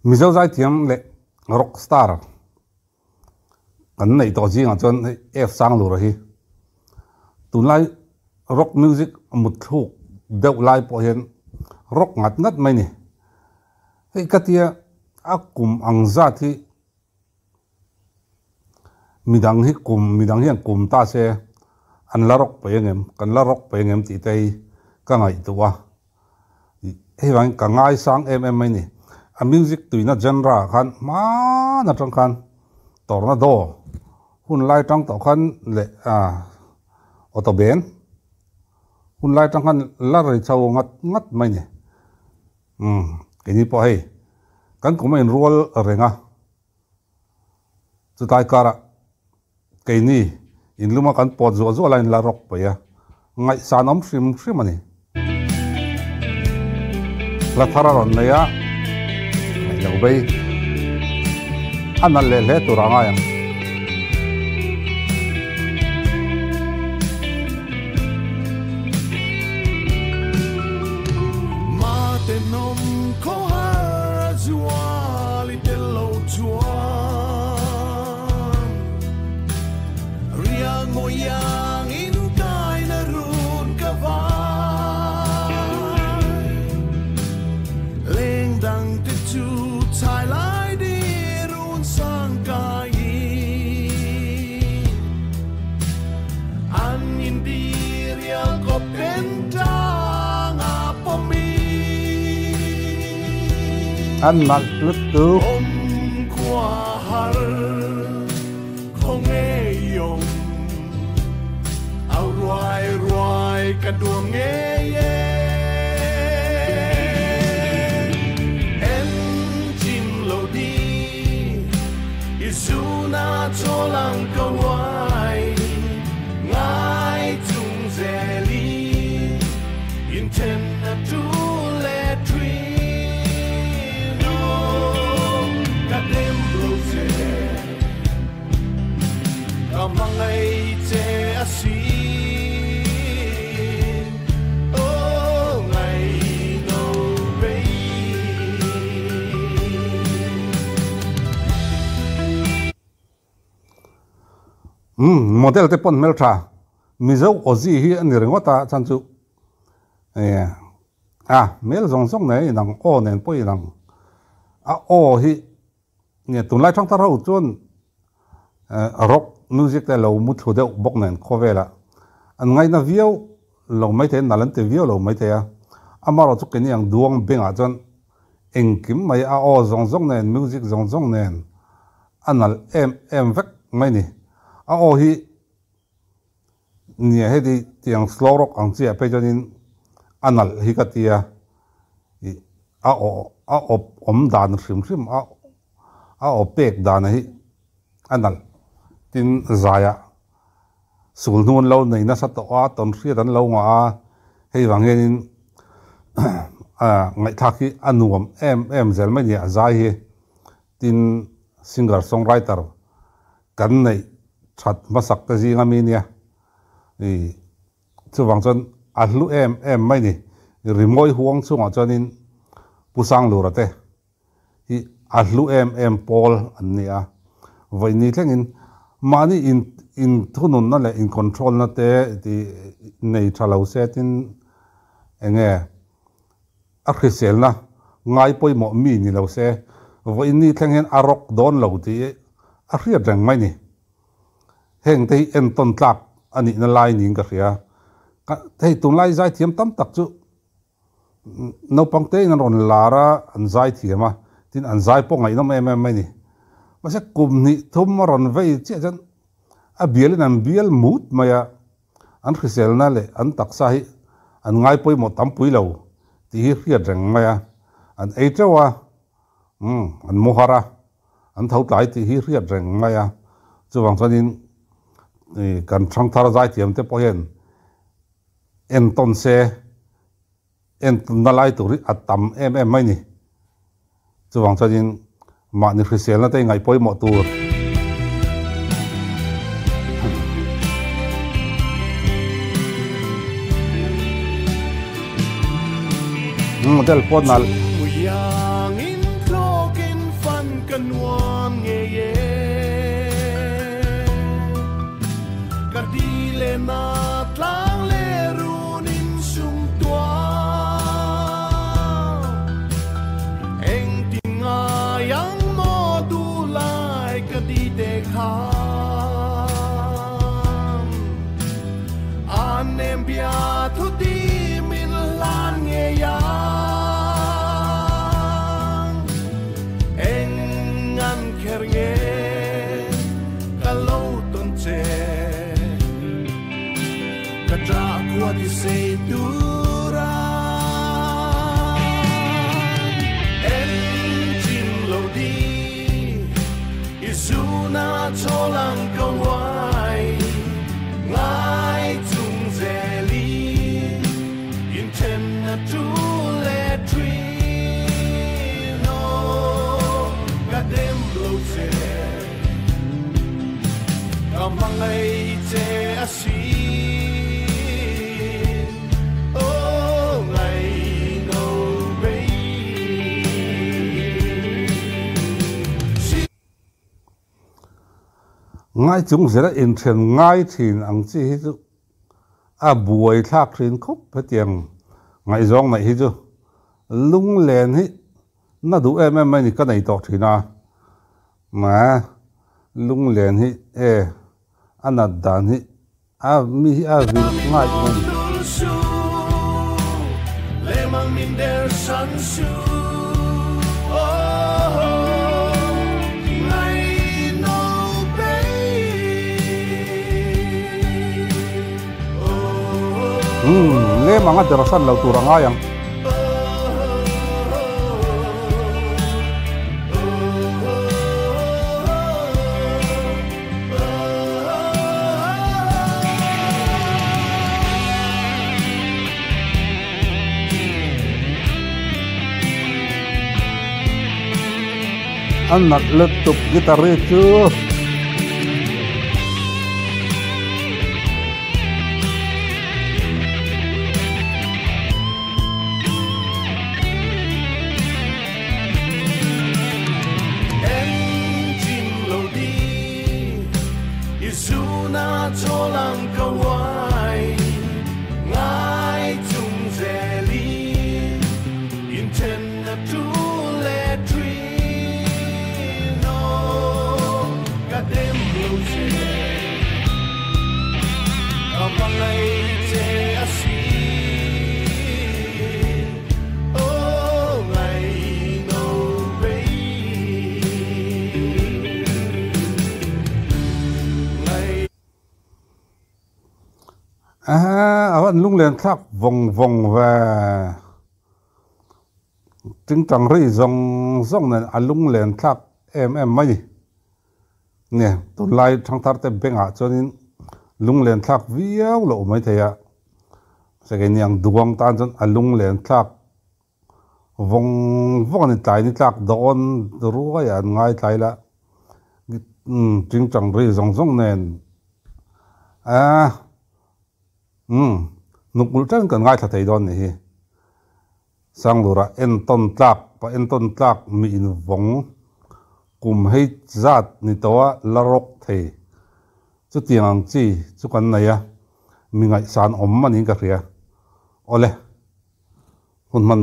Mizo zaithiam leh rock star kan neih tawh zingah chuan hei F Sanglura hi tunlai rock music mut thluk deuh lai pawh hian rock ngat ngat mai a ni. Hei ka tia a kum ang zat hi midang hi kum midang hian kum ta se an la rock paih ang em kan la rock paih ang em tih te hi ka ngaihtuah a. Hei vangin ka ngaisang em em mai ni. A music tuina genre ah khan hmaan atang khan tornado hun lai tang tawh khan leh auto band hun lai tang khan la ri chho ngat ngat mai ni. Umm keini pawh hei kan kum a inrual reng a chutlai karah Keini inluma kan pawt zuah zuah laiin la rawk paih a, ngaihsan awm hrim hrim a ni. Hla thar a rawn nei a, ngaih lo bei. A nalh leh hle tur a ngai ang. An nalh lutuk. Umm model te pawn hmeltha Mizo Aussie hi a ni ringawt a chhan chu eh a hmel zawng zawng nen a inang aw nen pawh a inang a aw hi Nge tunlai thang thar ho chuan rock music te lo mu thlu deuh bawk nen khawvelah an ngaina viau lo maithei a, nal an ti viau lo maithei a. Amaherawh chu keini ang duang bengah chuan engkim mai a aw zawng zawng nen music zawng zawng nen a nalh em em vek mai ni. A aw hi nia heti tiang slow rock ang chiah phei chuanin a nalh hi ka ti a, ih a aw a awp awm dan hrim hrim a a aw pek dan hi a nalh tin zaiah sul hnu an lo nei nasa tawh a tawn hriat an lo ngah a hei vang hianin ngaihthlak hi a nuam em em zel mai nia a zai hi tin singer songwriter Kan neih that hmasak te zing ami nia i chuvang chuan a hlu em em mai ni. Rimawi huang chungah chuanin Pu Sanglura te hi a hlu em em pawl an ni a. Vawiini thlengin mahni in in thununna leh in control na te ti nei tha lo se tin enge a hriselna ngai pawimawh mi ni lo se, vawiini thleng hian a rawk dawn lo tih a hriat reng mai ni. Heng te hi entawn tlak a nihna lai niin ka hria. Hei tunlai zaithiam tam tak chu naupang te in an rawn lar a, an zaithiam a, tin an zai pawh ngaihnawm em em mai ni. Mahse kum hnih thum a rawn vei chiah chuan a bialin an bial mut mai a. An hriselna leh an taksa hi an ngai pawimawh tampui lo tih hi hriat reng mai a, an ei teuh a, umm an mu har a, an tho tlai tih hi hriat reng mai a. Chuvang chuanin kan thangthar zaithiam te pawh hian entawn se, entawnna lai tur hi a tam em em mai ni. Chuvang chuanin mahni hriselna te ngaih pawimawh tur. Model pawh nalh. Ngai chung zela inthen ngai thin ang chi hi chu a buai thlak thin khawp hetiang ngaihzawng neih hi chu lunglen hi na duh em em mai ni ka nei tawh thin a. Ma lunglen hi e a nat dan hi a mi hi a vil ngai em. Umm lem anga der san lo tur a ngai ang. A nalh lutuk guitar hi chu. A van lunglen thlak vawng vawng ve. Tingtang ri zawng zawng nen a lunglen thlak em em mai. Nge tunlai thangthar te bengah chuanin lunglen thlak viau loh mai thei a. Mahse keini ang duang tan chuan a lunglen thlak vawng vawng a ni tlai ni tlak dawn ruai ah an ngai tlai la tingtang ri zawng zawng nen a umm hnuk ulh tan kan ngaithla thei dawn nih hi. Sanglura entawn tlak pa entawn tlak mi invawng kum hei zat ni tawh a la rawk thei. Chutiang ang chi chu kan nei a, mi ngaihsan awm a niin ka hria. Awle, hun hman.